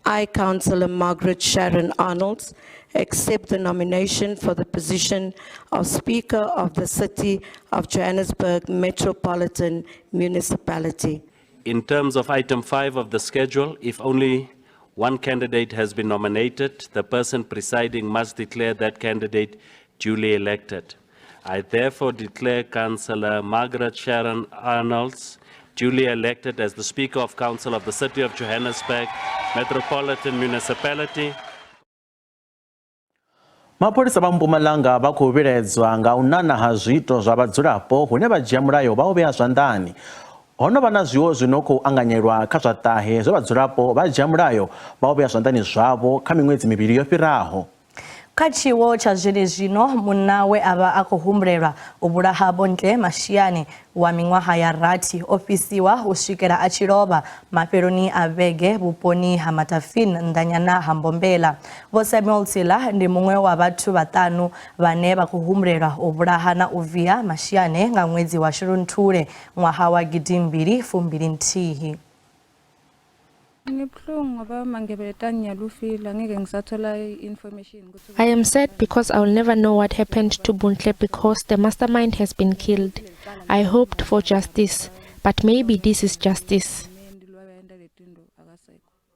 I, Councillor Margaret Sharon Arnolds, accept the nomination for the position of Speaker of the City of Johannesburg Metropolitan Municipality. In terms of item 5 of the schedule, if only one candidate has been nominated, the person presiding must declare that candidate duly elected. I therefore declare Councillor Margaret Sharon Arnolds duly elected as the Speaker of Council of the City of Johannesburg Metropolitan Municipality. Mapholisa vha Mpumalanga vha khou vhilaedzwa nga u nana ha zwiito zwa vhadzulapo hune vha dzhia mulayo vha u vhea zwanḓani. Ho no vha na zwiwo zwi no khou anganyelwa kha zwa ṱahe zwe vhadzulapo vha dzhia mulayo vha u vhea zwanḓani zwavho kha miṅwedzi mivhili yo fhiraho. Kha tshiwo tsha zwenezwino, munna we a vha a khou humbulelwa u vhulaha Bontle Mashiane wa miṅwaha ya rathi o fhisiwa u swikela a tshi lovha mafheloni a vhege vhuponi ha Matafin nnḓanyana ha Mbombela. Vho Samuel Tsila ndi muṅwe wa vhathu vhaṱanu vhane vha khou humbulelwa u vhulaha na u via Mashiane nga ṅwedzi wa Shulunthule ṅwaha wa 2021. Ngibuhlungu ngoba mangibeletha ngiyalufile angeke ngisathola i-information ukuthi I am sad because I will never know what happened to Buntle because the mastermind has been killed. I hoped for justice, but maybe this is justice.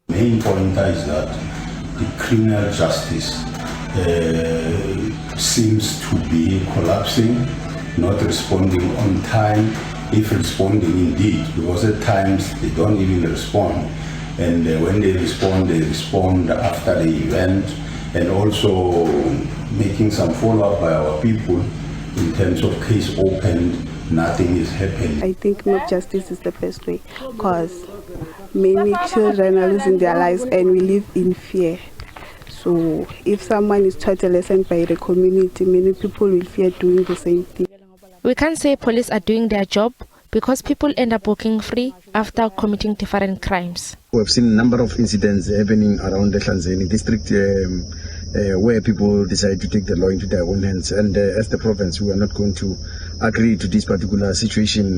Main point is that the criminal justice seems to be collapsing, not responding on time, if responding indeed, because at times they don't even respond. And when they respond after the event, and also making some follow-up by our people in terms of case opened, nothing is happening. I think mob justice is the best way because many children are losing their lives and we live in fear. So if someone is taught a lesson by the community, many people will fear doing the same thing. We can't say police are doing their job because people end up walking free after committing different crimes. We have seen a number of incidents happening around the Ehlanzeni district where people decide to take the law into their own hands. And as the province, we are not going to agree to this particular situation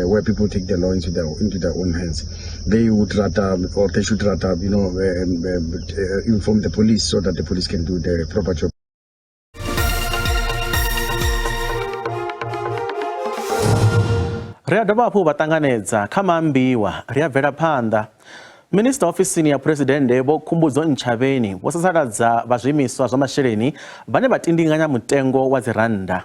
where people take the law into their own hands. They would rather, or they should rather, inform the police so that the police can do the proper job. Ri a dovha hafhu vha ṱanganedza kha maambiwa. Ri a bvela phanḓa. Minista ofisini ya phuresidennde Vho Khumbudzo Ntshavheni vho sasaladza vha zwiimiswa zwa masheleni vhane vha tindinganya mutengo wa dzirannda.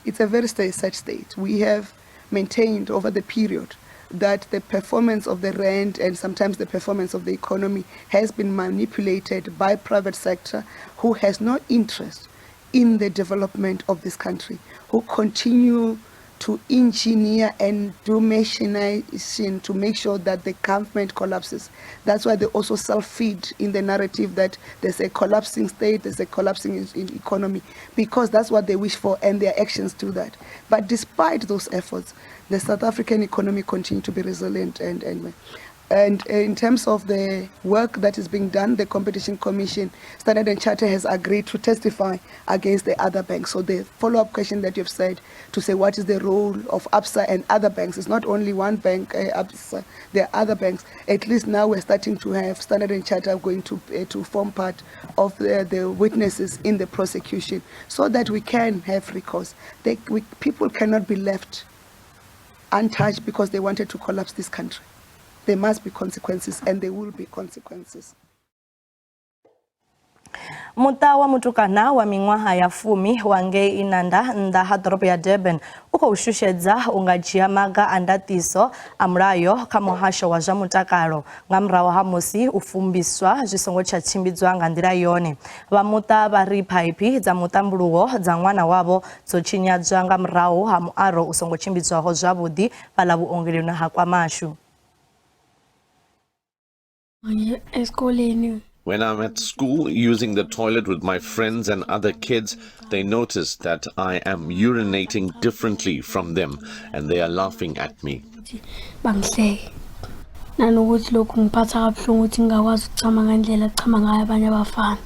It's a very sad state. We have maintained over the period that the performance of the rand and sometimes the performance of the economy has been manipulated by private sector who has no interest in the development of this country, who continue to engineer and do machination to make sure that the government collapses. That's why they also self-feed in the narrative that there's a collapsing state, there's a collapsing in economy, because that's what they wish for and their actions do that. But despite those efforts, the South African economy continues to be resilient and in terms of the work that is being done, the Competition Commission, Standard and Charter has agreed to testify against the other banks. So the follow-up question that you've said, to say what is the role of ABSA and other banks, it's not only one bank, ABSA, there are other banks. At least now we're starting to have Standard and Charter going to form part of the witnesses in the prosecution so that we can have recourse. People cannot be left untouched because they wanted to collapse this country. There must be consequences, and there will be consequences. Muṱa wa mutukana wa miṅwaha ya 10 wa ngei Inanda nnḓa ha ḓorobo ya Durban u khou shushedza u nga dzhia maga a ndaṱiso a mulayo kha muhasho wa zwa mutakalo nga murahu ha musi u fumbiswa zwi songo tsha tshimbidzwa nga nḓila yone. Vha muṱa vha ri phaiphi dza muṱambuluwo dza ṅwana wavho dzo tshinyadzwa nga murahu ha muaro u songo tshimbidzwaho zwavhuḓi fhaḽa vhuongeloni ha KwaMashu. Esikoleni. When I'm at school using the toilet with my friends and other kids, they notice that I am urinating differently from them and they are laughing at me. Bangihleke nanokuthi lokhu ngiphatha kabuhlungu ukuthi ngingakwazi ukuchama ngendlela achama ngayo abanye abafana.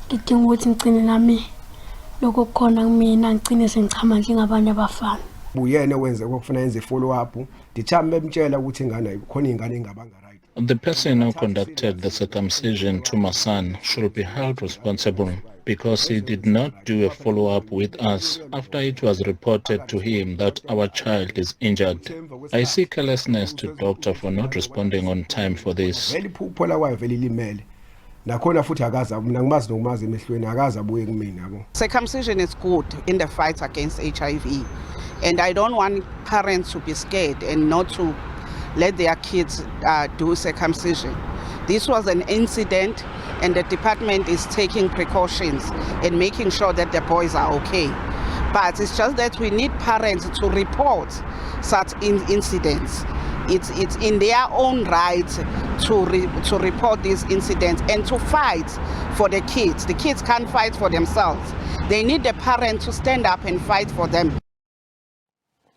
Ngidinga ukuthi ngigcine nami lokho kukhona kumina ngigcine sengichama njengabanye abafana. Uyena wenze kwakufuna yenze follow up ndithami bemtshela ukuthi ingane khona ingane engabanga right. The person who conducted the circumcision to my son should be held responsible because he did not do a follow-up with us after it was reported to him that our child is injured. I see carelessness to doctor for not responding on time for this. Vele iphupho kwayo vele ilimele nakhona futhi akaza mina ngimazi nokumazi emehlweni akaze abuye kumina yabo. Circumcision is good in the fight against HIV, and I don't want parents to be scared and not to let their kids do circumcision. This was an incident, and the department is taking precautions and making sure that the boys are okay. But it's just that we need parents to report such incidents. It's in their own right to report these incidents and to fight for the kids. The kids can't fight for themselves. They need the parent to stand up and fight for them.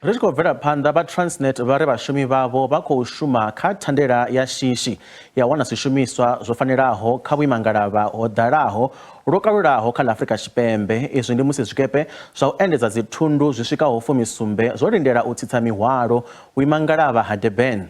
Ri tshi khou bvela phanḓa, vha Transnet vha ri vhashumi vhavho vha khou shuma kha thandela ya shishi ya u wana zwishumiswa zwo fanelaho kha vhuimangalavha ho ḓalaho lwo kalulaho kha ḽa Afrika Tshipembe. Izwi ndi musi zwikepe zwa u endedza dzithundu zwi swikaho fumisumbe zwo lindela u tsitsa mihwalo vhuimangalavha ha Durban.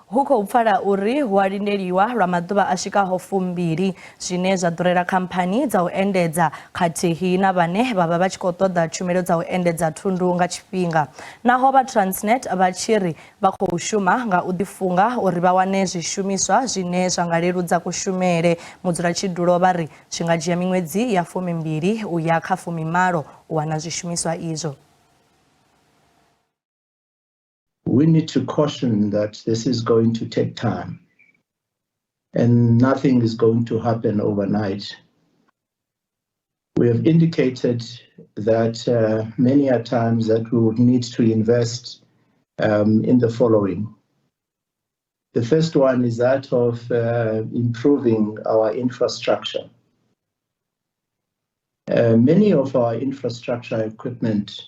Hu khou pfala uri hu a lindeliwa lwa maḓuvha a swikaho fumbili, zwine zwa ḓurela khamphani dza u endedza khathihi na vhane vha vha vha tshi khou ṱoḓa tshumelo dza u endedza thundu nga tshifhinga. Naho vha Transnet vha tshi ri vha khou shuma nga u ḓifunga uri vha wane zwishumiswa zwine zwa nga leludza kushumele, mudzulatshidulo vha ri zwi nga dzhia miṅwedzi ya fumimbili u ya kha fumimalo u wana zwishumiswa izwo. We need to caution that this is going to take time and nothing is going to happen overnight. We have indicated that many a times that we would need to invest in the following. The first one is that of improving our infrastructure. Many of our infrastructure equipment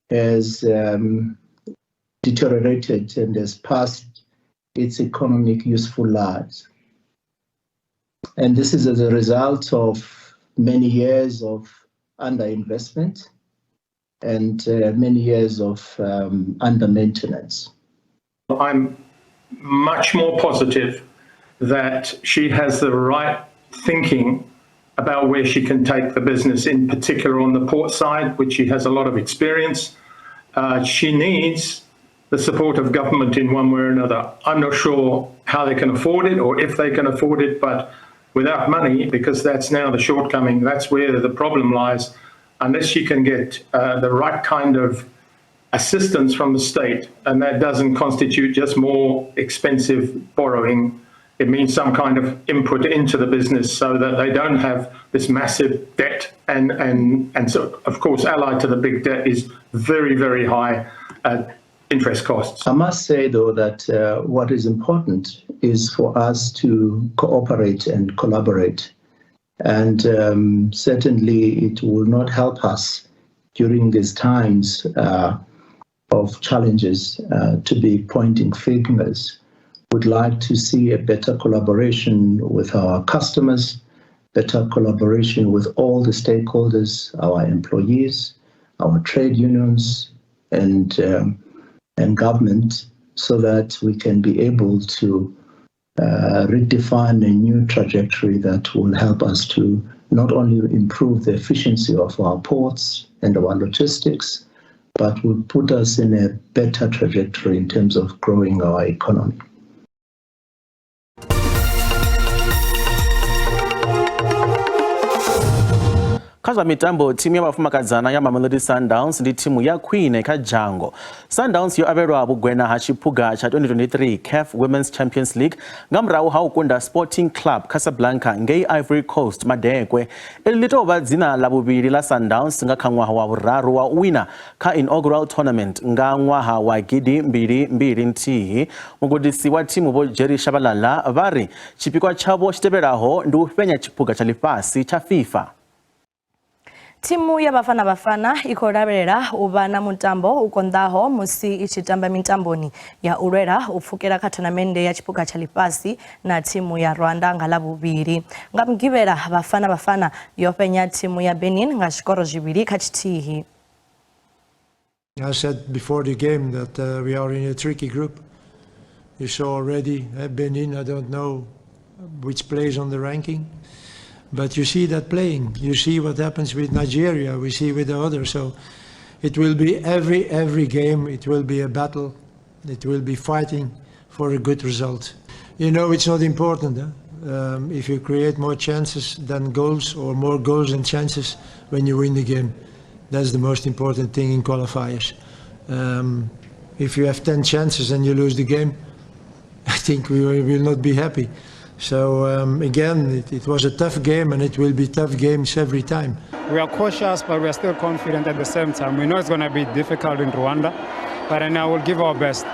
has deteriorated and has passed its economic useful lives. And this is as a result of many years of underinvestment and many years of under-maintenance. I'm much more positive that she has the right thinking about where she can take the business, in particular on the port side, which she has a lot of experience. She needs the support of government in one way or another. I'm not sure how they can afford it or if they can afford it, but without money, because that's now the shortcoming, that's where the problem lies. Unless you can get the right kind of assistance from the state, and that doesn't constitute just more expensive borrowing, it means some kind of input into the business so that they don't have this massive debt. And so, of course, allied to the big debt is very, very high interest costs. I must say, though, that what is important is for us to cooperate and collaborate. And certainly it will not help us during these times of challenges to be pointing fingers. Would like to see a better collaboration with our customers, better collaboration with all the stakeholders, our employees, our trade unions, and government, so that we can be able to redefine a new trajectory that will help us to not only improve the efficiency of our ports and our logistics, but will put us in a better trajectory in terms of growing our economy. Kha zwa mitambo, thimu ya vhafumakadzana ya Mamelodi Sundowns ndi thimu ya khwine kha dzhango. Sundowns yo avhelwa vhugwena ha tshiphuga tsha 2023 CAF Women's Champions League nga murahu ha u kunda Sporting Club Casablanca ngei Ivory Coast madekwe. Eli ḽi tou vha dzina ḽa vhuvhili ḽa Sundowns nga kha ṅwaha wa vhuraru wa u wina kha inaugural tournament nga ṅwaha wa gidi mbili mbili nthihi. Mugudisi wa thimu Vho Jerry Shabalala vha ri tshipikwa tshavho tshi tevhelaho ndi u fhenya tshiphuga tsha ḽifhasi tsha FIFA. Thimu ya Bafana Bafana i khou lavhelela u vha na mutambo u konḓaho musi i tshi tamba mitamboni ya u lwela u pfukela kha thonamennde ya tshiphuga tsha ḽifhasi na thimu ya Rwanda nga Ḽavhuvhili. Nga Mugivhela, Bafana Bafana yo fhenya thimu ya Benin nga zwikoro 2-1. I said before the game that we are in a tricky group. You saw already Benin, I don't know which plays on the ranking, but you see that playing. You see what happens with Nigeria, we see with the others. So it will be every game, it will be a battle. It will be fighting for a good result. You know, it's not important, huh? If you create more chances than goals or more goals than chances when you win the game. That's the most important thing in qualifiers. If you have 10 chances and you lose the game, I think we will not be happy. So again, it was a tough game, and it will be tough games every time. We are cautious, but we are still confident at the same time. We know it's going to be difficult in Rwanda, but now we'll give our best.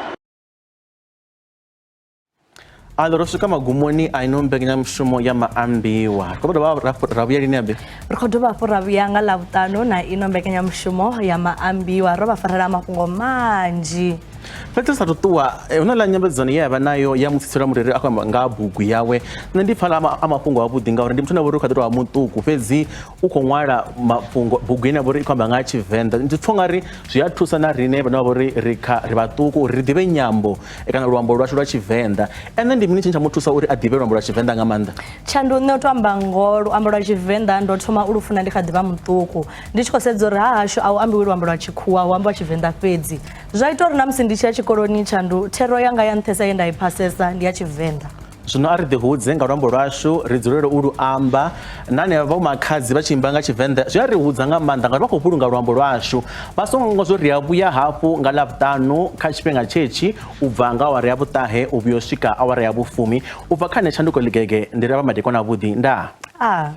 Alo ro swika magumoni a ino mbekanyamushumo ya maambiwa. Ri khou dovha ra vhuya lini abe? Ri khou dovha hafhu ra vhuya nga Ḽavhuṱanu na ino mbekanyamushumo ya maambiwa ro vha farela mafhungo manzhi. Fhedzi ri sa thu ṱuwa, hu na ḽa nyambedzano ye ya vha nayo ya Mutsitsi Mureri a khou amba nga ha bugu yawe. Nṋe ndi pfa a mafhungo avhuḓi ngauri ndi muthu ane a vha uri u kha ḓi tou vha muṱuku fhedzi u khou ṅwala mafhungo bugu ine ya vha uri i khou amba nga ha Tshivenḓa. Ndi pfha ungari zwi a thusa na riṋe vhane vha vha uri ri kha ri vhaṱuku uri ri ḓivhe nyambo kana luambo lwashu lwa Tshivenḓa. Ene ndi mini tshine tsha mu thusa uri a ḓivhe luambo lwa Tshivenḓa nga maanḓa? Tshandu, nṋe u to amba ngoho luambo lwa Tshivenḓa ndo thoma u lu funa ndi kha ḓi vha muṱuku ndi tshi khou sedza uri ha hashu a hu ambiwi luambo lwa tshikhuwa hu ambiwa Tshivenḓa fhedzi. Zwa ita uri na musi ndi tshi ya tshikoloni Tshandu thero yanga ya nṱhesa ye nda i phasesa ndi ya Tshivenḓa. Zwino a ri ḓihudze nga luambo lwashu, ri dzulele u lu amba. Na hanevha vho makhadzi vha tshi imba nga Tshivenḓa zwi a ri hudza nga maanḓa ngauri vha khou vhulunga luambo lwashu. Vha songo hangwa zwo ri a vhuya hafhu nga Ḽavhuṱanu kha tshifhinga tshetshi u bva nga awara ya vhuṱahe u vhuya u swika awara ya vhufumi. U bva kha nṋe Tshanduko Ḽigege ndi ri avha madekwana avhuḓi. Ndaa. A.